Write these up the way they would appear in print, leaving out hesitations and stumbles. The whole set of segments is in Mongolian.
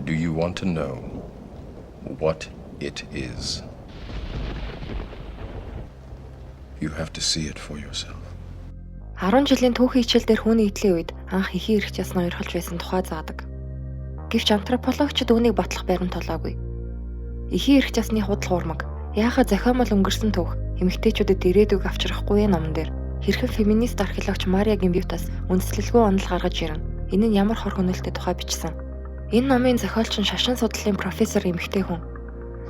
Do you want to know what it is? You have to see it for yourself. 10 жилийн түүхийн хичээл дээр хүүний идлийн үед анх эхийн эрх ясн ойрхолж байсан тухай заадаг. Гэвч антропологчид үүнийг батлах баримт олоогүй. Эхийн эрх ясны худал хуурмаг, яахаа зохиомол өнгөрсөн түүх эмэгтэйчүүдэд ирээдүйг авчрахгүй номон дээр хэрхэн феминист археологч Мария Гимбютас үндэслэлгүй онол гаргаж ирэн энэ нь ямар хор хөнөөлтэй тухай бичсэн. Энэ номын зохиолч нь шашин судлалын профессор эмэгтэй хүн.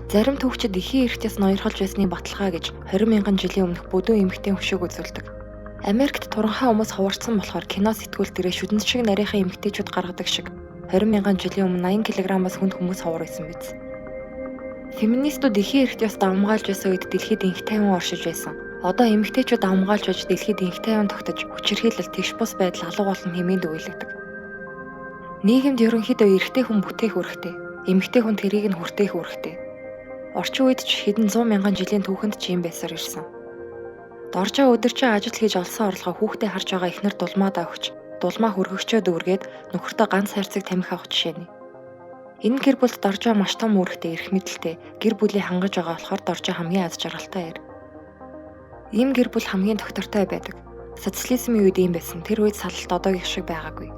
Зарим түүхчид эхийн эрх ясн ноёрхолж байсны баталгаа гэж 20 мянган жилийн өмнөх бүдүүн эмэгтэй хөшөөг үзүүлдэг. Америкт туранхай хүмүүс ховорцсон болохоор кино сэтгүүл дээрээ шүдэн шиг нарийнхан эмэгтэйчүүд гаргадаг шиг 20 мянган жилийн өмнө 80 кг-аас хүнд хүмүүс ховор байсан биз. Феминистүүд эхийн эрх ёс давамгаалж байсан үед дэлхийд инх тайван оршиж байсан. Одоо эмэгтэйчүүд давамгаалж байж дэлхийд инх тайван тогтож хүчирхийлэл тэгш бус байдал алга болно хэмээн дүгнэлдэг. Нийгэмд ерөнхийдөө эрэгтэй хүн бүтээх үүрэгтэй, эмэгтэй хүн тэрийг нь хүртээх үүрэгтэй. Орчин үед ч хэдэн зуун мянган жилийн түүхэнд ч ийм байсаар ирсэн. Доржоо өдөржин ажил хийж олсон орлогоо хүүхдээ харж байгаа эхнэр дулмаадаа өгч, дулмаа хөргөгчөө дүүргээд нөхөртөө ганц хайрцаг тамхи авах жишээ нь. Энэ гэр бүлд Доржоо маш том үүрэгтэй, эрх мэдэлтэй, гэр бүлийг хангаж байгаа болохоор Доржоо хамгийн аз жаргалтай эр. Ийм гэр бүл хамгийн тогтвортой байдаг. Социализмын үед ийм байсан. Тэр үед салалт одоогийнх шиг байгаагүй.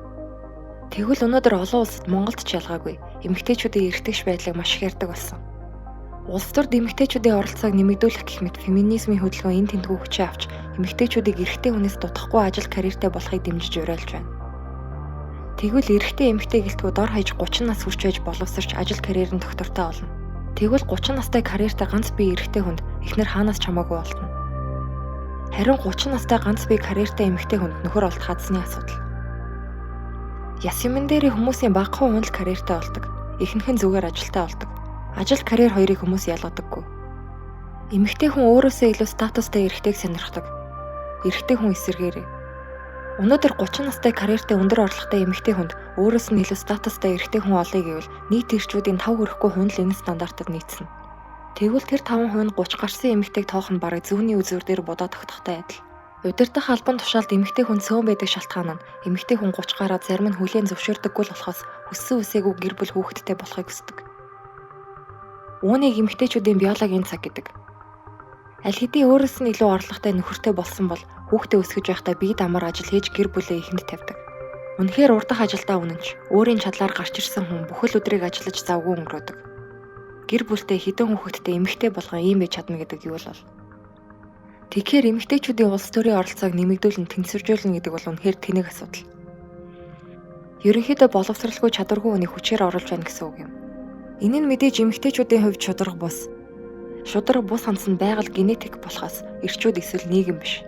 Тэгвэл өнөөдөр олон улсад Монголд ч ялгаагүй эмэгтэйчүүдийн эрхтгш байдлыг маш их ярьдаг болсон. Улс төрд эмэгтэйчүүдийн оролцоог нэмэгдүүлэх гэх мэт феминизмын хөдөлгөөн энэ тэндгүү хүчээ авч эмэгтэйчүүдийг эрэгтэй хүнээс дутахгүй ажил карьертэй болохыг дэмжиж уриалж байна. Тэгвэл эрэгтэй эмэгтэй гэлтгүй дор хаяж 30 нас хүрч байж боловсрч ажил карьер нь тогтвортой болно. Тэгвэл 30 настай карьертай ганц бие эрэгтэй хүнд эхнэр хаанаас ч хамаагүй болтно. Харин 30 настай ганц бие карьертай эмэгтэй хүнд нөхөр олдох хадсны асуудал. Яс юмн дээр хүмүүсийн багахан хүн л карьертай болдог. Ихэнх нь зүгээр ажилтай болдог. Ажил карьер хоёрыг хүмүүс ялгадаггүй. Эмэгтэй хүн өөрөөсөө илүү статустай эрэгтэйг сонирхдог. Эрэгтэй хүн эсэргээрээ. Өнөөдөр 30 настай карьертай өндөр орлоготой эмэгтэй хүнд өөрөөс нь илүү статустай эрэгтэй хүн олъё гэвэл нийт эрчүүдийн 5 хүрэхгүй хувь нь л энэ стандартад нийцнэ. Тэгвэл тэр 5% нь 30 гарсан эмэгтэйг тоох нь бараг зүүнний үзүүр дээр будаа тогтохтой адил. Удирдах албан тушаалд эмэгтэй хүн цөөн байдаг шалтгаан нь эмэгтэй хүн 30 гараад зарим нь хүлээн зөвшөөрдөггүй л болохоос хүссэн үсээгүй гэр бүл хүүхэдтэй болохыг хүсдэг. Үүнийг эмэгтэйчүүдийн биологийн цаг гэдэг. Аль хэдийн өөрөөс нь илүү орлоготой нөхөртэй болсон бол хүүхдээ өсгөж байхдаа бие дамар ажил хийж гэр бүлээ ихэнд тавьдаг. Үнэхээр урдах ажилдаа үнэнч, өөрийн чадлаар гарч ирсэн хүн бүхэл өдрийг ажиллаж завгүй өнгөрөөдөг. Гэр бүлтэй хэдэн хүүхэдтэй эмэгтэй болгон ийм байж чадна гэдэг юу л бол. Тэгэхээр эмэгтэйчүүдийн улс төрийн оролцоог нэмэгдүүлэн тэнцвэржүүлнэ гэдэг бол үнэхээр тэнэг асуудал. Ерөнхийдөө боловсралгүй чадваргүй хүнийг хүчээр оруулж байна гэсэн үг юм. Энэ нь мэдээж эмэгтэйчүүдийн хувьд шударга бус. Шударга бус хандсан байгаль генетик болохоос эрчүүд эсвэл нийгэм биш.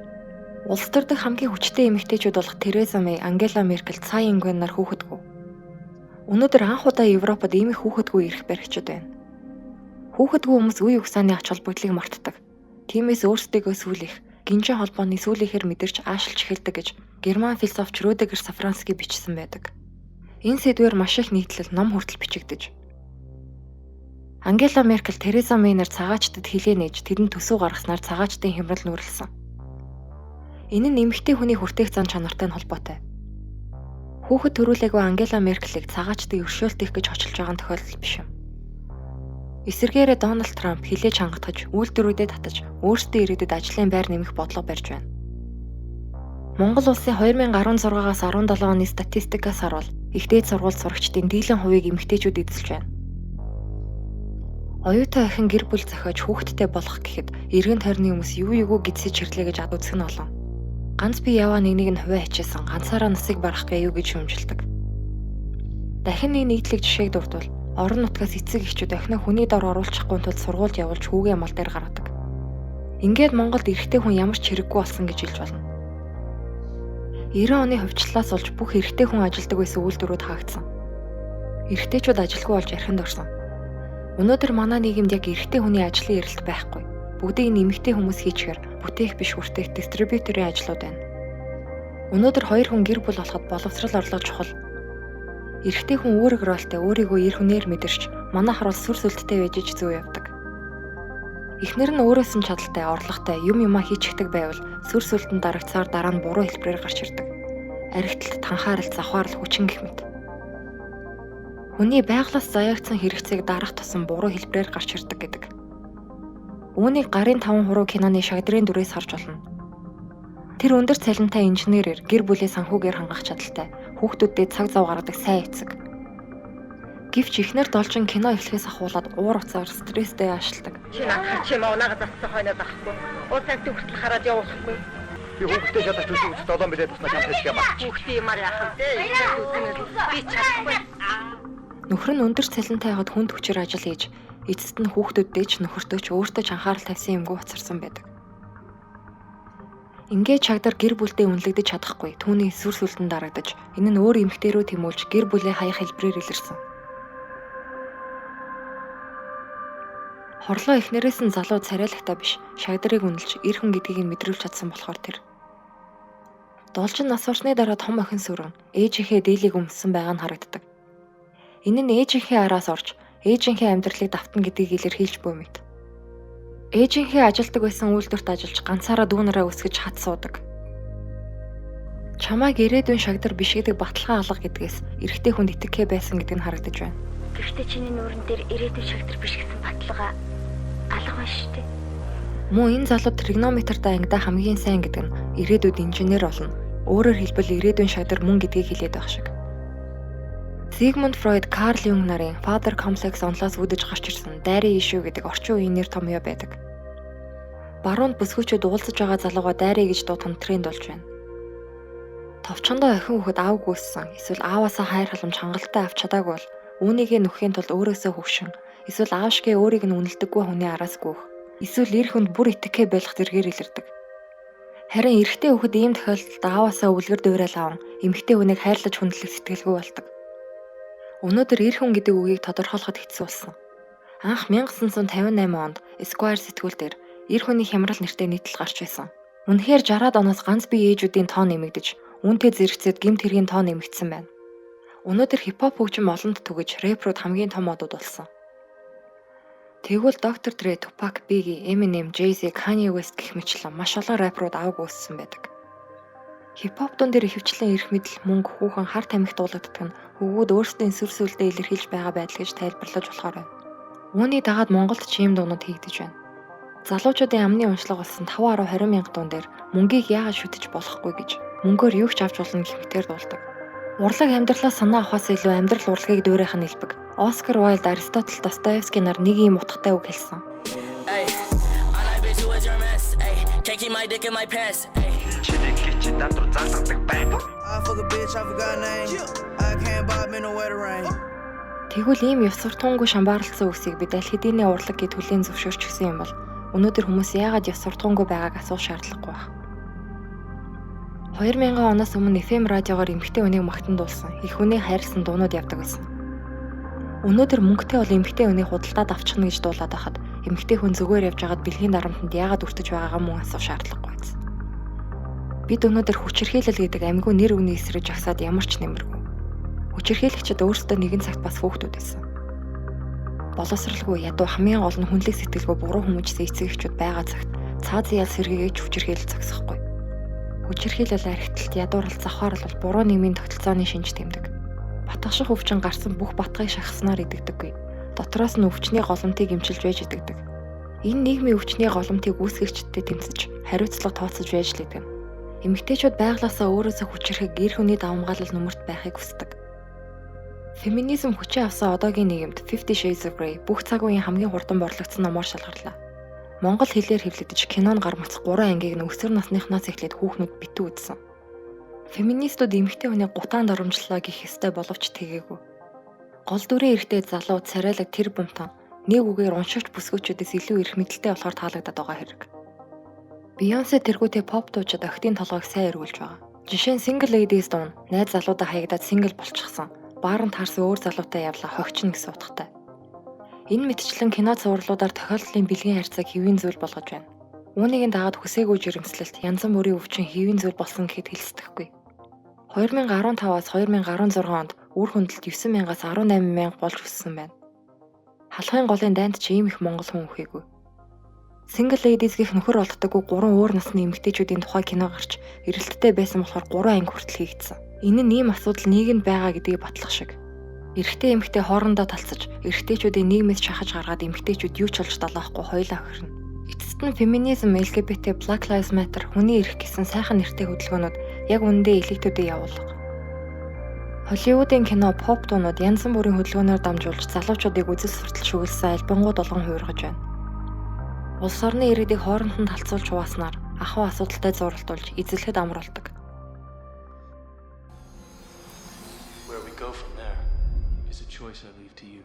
Улс төр дэх хамгийн хүчтэй эмэгтэйчүүд болох Тереза Мэй, Ангела Меркель, Цай Ингвен нар хүүхэдгүй. Өнөөдөр анх удаа Европод ийм их хүүхэдгүй эрх баригчид байна. Хүүхэдгүй хүмүүс үе угсааны ач холбогдлыг мартдаг. Тиймээс өөрсдийгөө сүүлийнх, гинжин холбооны сүүлийнхээр мэдэрч аашилж эхэлдэг гэж герман философч Рюдигер Сафранский бичсэн байдаг. Энэ сэдвээр маш их нийтлэл ном хүртэл бичигдэж. Ангела Меркель, Тереза Мэй нар цагаачдад хилээ нээж тэдэнд төсөв гаргаснаар цагаачдын хямрал нүүрлсэн. Энэ нь эмэгтэй хүний хүртээх зан чанартай нь холбоотой. Хүүхэд төрүүлээгүй Ангела Меркелийг цагаачдыг өршөөлтөх гэж хочилж байгаа нь тохиолдол биш юм. Эсвэргээрээ Дональд Трамп хилээ чангатгаж, үйлдвэрүүдэд татаж, өөрсдийн иргэдэд ажлын байр нэмэх бодлого барьж байна. Монгол улсын 2016-аас 17 оны статистикаас харуул их дээд сургууль сурагчдын дийлэн хувийг эмэгтэйчүүд эзэлж байна. Оюутан охин гэр бүл зохиож хүүхэдтэй болох гэхэд эргэн тойрны хүмүүс юу юугүй гэдсэж хэрлээ гэж ад үзэх нь олон. Ганц би яваа нэгнийг нь хувиа хичээсэн, ганцаараа насыг барах гээ юу гэж шүүмжилдэг. Дахин нэг нийтлэг жишээг дурдвал орон нутгаас эцэг эхчүүд охиноо хүний дор оруулчихгүй тул сургуульд явуулж хүүгээ мал дээр гаргадаг. Ингээд Монголд эрэгтэй хүн ямар ч хэрэггүй болсон гэж хэлж болно. 90 оны хувьчлалаас болж бүх эрэгтэй хүн ажилдаг байсан үйлдвэрүүд хаагдсан. Эрэгтэйчүүд ажилгүй болж архинд орсон. Өнөөдөр манай нийгэмд яг эрэгтэй хүний ажлын эрэлт байхгүй. Бүгдийг нь эмэгтэй хүмүүс хийчихээр бүтээх биш хүртээх дистрибьюторын ажлууд байна. Өнөөдөр хоёр хүн гэр бүл болоход боловсрал орлого чухал. Эрэгтэй хүн үүрэг ролтой өөрийгөө эр хүнээр мэдэрч манай харуул сүр сүлдтэй байж ич зүү явдаг. Эхнэр нь өөрөөс нь чадaltaй, орлоготой, юм юмаа хийчихдэг байвал сүр сүлдэнд дарагцаар дараа нь буруу хэлбэрээр гарч ирдэг. Архиталт, танхаарал, завхаарал, хүчин гэх мэт. Хүний байглаас заяагдсан хэрэгцээг дарах тусам буруу хэлбэрээр гарч ирдэг гэдэг. Үүнийг Гарын таван хуруу киноны Шагдрын дүрээс харж болно. Тэр өндөр цалинтай инженерээр гэр бүлээ санхүүгээр хангах чадалтай, хүүхдүүдэд цаг зав гаргадаг сайн эцэг. Гэвч эхнэр Должин кино эхлэхээс ахуулаад уур уцаар стресстэй аашилдаг. Чи надад чи маа унаага зассан хойноо зарахгүй. Уус амтыг хүртэл хараад явуулахгүй. Би хүүхдээ шатаж төсөв үзэж долоон билет туснаа чамд хэлэх юм аа. Хүүхдийн юмар яах вэ? Би чадахгүй. Нөхөр нь өндөр цалинтай байгаад хүнд хүчээр ажил хийж, эцэст нь хүүхдүүддээ ч нөхөртөө ч өөртөө ч анхаарал тавьсан юмгүй хоцорсон байдаг. Ингээд Чагдар гэр бүлдээ үнэлэгдэж чадахгүй, түүний сүр сүлдэн дарагдаж, энэ нь өөр эмэгтэй рүү тэмүүлж гэр бүлээ хаях хэлбэрээр илэрсэн. Хорлоо эхнэрээс нь залуу царайлагтай биш, Шагдрыг үнэлж, эр хүн гэдгийг нь мэдрүүлж чадсан болохоор тэр. Должин нас барсны дараа том охин сүрэн ээжийнхээ дээлийг өмссөн байгаа нь харагддаг. Энэ нь ээжийнхээ араас орж, ээжийнхээ амьдралыг давтна гэдгийг илэрхийлж буй мэт. Ээжийнхээ ажилдаг байсан үйлдвэрт ажиллаж ганцаараа дүү нараа өсгөж хат суудаг. Чамайг ирээдүйн Шагдар биш гэдэг баталгаа алга гэдгээс эрэгтэй хүнд итгэхээ байсан гэдэг нь харагдаж байна. Гэхдээ чиний нүүрэн дээр ирээдүйн Шагдар биш гэсэн баталгаа алга байна шүү дээ. Мөн энэ залуу тригонометрт ангидаа хамгийн сайн гэдэг нь ирээдүйд инженер болно. Өөрөөр хэлбэл ирээдүйн Шагдар мөн гэдгийг хэлээд байх шиг. Зигмунд Фройд, Карл Юнг нарын Father Complex онолоос үүдэж гарч ирсэн Daddy issue гэдэг орчин үеийн нэр томьёо байдаг. Баруунд бүсгүйчүүд уулзаж байгаа залууга Daddy гэж дуудах нь тренд болж байна. Товчондоо охин хүүхэд аавг үүссэн эсвэл ааваасаа хайр халамж хангалттай авч чадаагүй бол үүнийгээ нөхөхийн тулд өөрөөсөө хөгшин эсвэл аав шигээ өөрийг нь үнэлдэггүй хүний араас гүйх эсвэл эр хүнд бүр итгэхээ болох зэргээр илэрдэг. Харин эрэгтэй хүүхэд ийм тохиолдолд ааваасаа өвлгөр дуурал аван эмэгтэй хүнийг хайрлаж хүндлэх сэтгэлгүй болдог. Өнөөдөр эр хүн гэдэг үгийг тодорхойлоход хэцүү болсон. Анх 1958 онд Esquire сэтгүүл дээр эр хүний хямрал нэртэй нийтлэл гарч байсан. Үнэхээр 60-аад оноос ганц бие ээжүүдийн тоо нэмэгдэж, үүнтэй зэрэгцээд гэмт хэргийн тоо нэмэгдсэн байна. Өнөөдөр хипхоп хөгжим олонд түгэж, рэпрүүд хамгийн том одууд болсон. Тэгвэл Dr. Dre, Tupac, Biggie, Eminem, Jay-Z, Kanye West гэх мэтчлэн маш олон рэпрүүд аавг үүссэн байдаг. Хипхоп дуун дээр ихэвчлэн эрх мэдэл, мөнгө, хүүхэн, хар тамхи дуулагддаг нь хөвгүүд өөрсдийн сүр сүлдээ илэрхийлж байгаа байдал гэж тайлбарлаж болохоор байна. Үүний дагаад Монголд ч ийм дуунууд хийгдэж байна. Залуучуудын амны уншлага болсон 5 10 20 мянга дуун дээр мөнгийг яагаад шүтэж болохгүй гэж мөнгөөр юу ч авч болно гэх мэтээр дуулдаг. Урлаг амьдралаас санаа авахаас илүү амьдрал урлагийг дуурайх нь элбэг. Оскар Уайлд, Аристотель, Достоевский нар нэг ийм утгатай үг хэлсэн. Ay, I like bitch, who is your mess? Ay, can't keep my dick in my pants. Ay. Чиний гिच дадруу залгадаг бай. I fuck a bitch, I forgot her name. I can't buy me no wetter rain. Тэгвэл ийм ёс суртахуунгүй шамбаарлалцсан үгсийг бид аль хэдийнэ урлаг гэж хүлээн зөвшөөрчихсөн юм бол өнөөдөр хүмүүс яагаад ёс суртахуунгүй байгааг асуух шаардлагагүй байх. 2000 оноос өмнө FM радиогоор эмэгтэй хүнийг магтан дуулсан, эх хүнийг хайрлсан дуунууд явдаг байсан. Өнөөдөр мөнгөтэй бол эмэгтэй хүнийг худалдаад авчихна гэж дуулаад байхад эмэгтэй хүн зүгээр явж байгаад бэлгийн дарамтанд яагаад өртөж байгаагаа мөн асуух шаардлагагүй байсан. Бид өнөөдөр хүчирхийлэл гэдэг амьгүй нэр үгний эсрэг жагсаад ямар ч нэмэргүй. Хүчирхийлэгчид өөрсдөө нэгэн цагт бас хүүхдүүд байсан. Боловсралгүй ядуу хамгийн гол нь хүнлэг сэтгэлгүй буруу хүмүүжсэн эцэг эхчүүд байгаа цагт цаазын ял сэргээгээч хүчирхийлэл зогсохгүй. Хүчирхийлэл архиталт ядуурал завхаарл бол буруу нийгмийн тогтолцооны шинж тэмдэг. Батгаших өвчин гарсан бүх батгыг шахаснаар идэгдэггүй. Дотроос нь өвчний голомтыг эмчилж байж идэгдэг. Энэ нийгмийн өвчний голомтыг үүсгэгчдэд тэмцэж, хариуцлага тооцож байж л идэгнэ. Эмэгтэйчүүд байглаасаа өөрөөсөө хүчирхэг эр хүний давамгайлал нүмерт байхыг хүсдэг. Феминизм хүчээ авсан одоогийн нийгэмд Fifty Shades of Grey бүх цаг үеийн хамгийн хурдан борлогдсон номоор шалгарлаа. Монгол хэлээр хэвлэгдэж кинонд гармагц 3 ангийг нь өсвөр насныхнаас эхлээд хүүхнүүд битүү үзсэн. Феминистүүд эмэгтэй хүнийг гутаан доромжлоо гэх ёстой боловч тэгээгүй. Гол дүрийн эрэгтэй залуу царайлаг тэр бумтан нэг үгээр уншигч бүсгүйчүүдээс илүү эрх мэдэлтэй болохоор таалагдаад байгаа хэрэг. Бейонсе тэргүүтээ поп дуучид охидын толгойг сайн эргүүлж байгаа. Жишээ нь Single Ladies дуун найз залуудаа хаягдаад single болчихсон. Бааранд таарсан өөр залуутай явлаа хогчно гэсэн утгатай. Энэ мэтчлэн кино цувралуудаар тохиолдлын бэлгийн харьцааг хэвийн зүйл болгож байна. Үүнийг нь дагаад хүсээгүй жирэмслэлт янз бүрийн өвчин хэвийн зүйл болсон гэхэд хэлцдэхгүй. 2015-аас 2016 онд үр хөндөлт 9,000-аас 18,000 болж өссөн байна. Халахын голын дайнд ч ийм их монгол хүн үхээгүй. Single Ladies гэх нөхөр олддоггүй гурван өөр насны эмэгтэйчүүдийн тухай кино гарч эрэлттэй байсан болохоор 3 анги хүртэл хийгдсэн. Энэ нь ийм асуудал нийгэмд байгаа гэдгийг батлах шиг. Эрэгтэй эмэгтэй хоорондоо талцаж, эрэгтэйчүүдийн нийгмээс шахаж гаргаад эмэгтэйчүүд юу ч болж долоохгүй хоёулаа хөрнө. Эцэст нь феминизм, LGBT, Black Lives Matter, хүний эрх гэсэн сайхан нэртэй хөдөлгөөнүүд яг үнэндээ элитүүдийн явуулга. Холливуудын кино, поп дуунууд янз бүрийн хөдөлгөөнөөр дамжуулж залуучуудыг үзэл суртал шүглэсэн альбомгууд болгон хувиргаж байна. Улс орны иргэдийг хооронд нь талцуулж хуваалцсанаар ахуй асуудалтай зуралтуулж эзлэхэд амар болдог. Where we go from there is a choice I leave to you.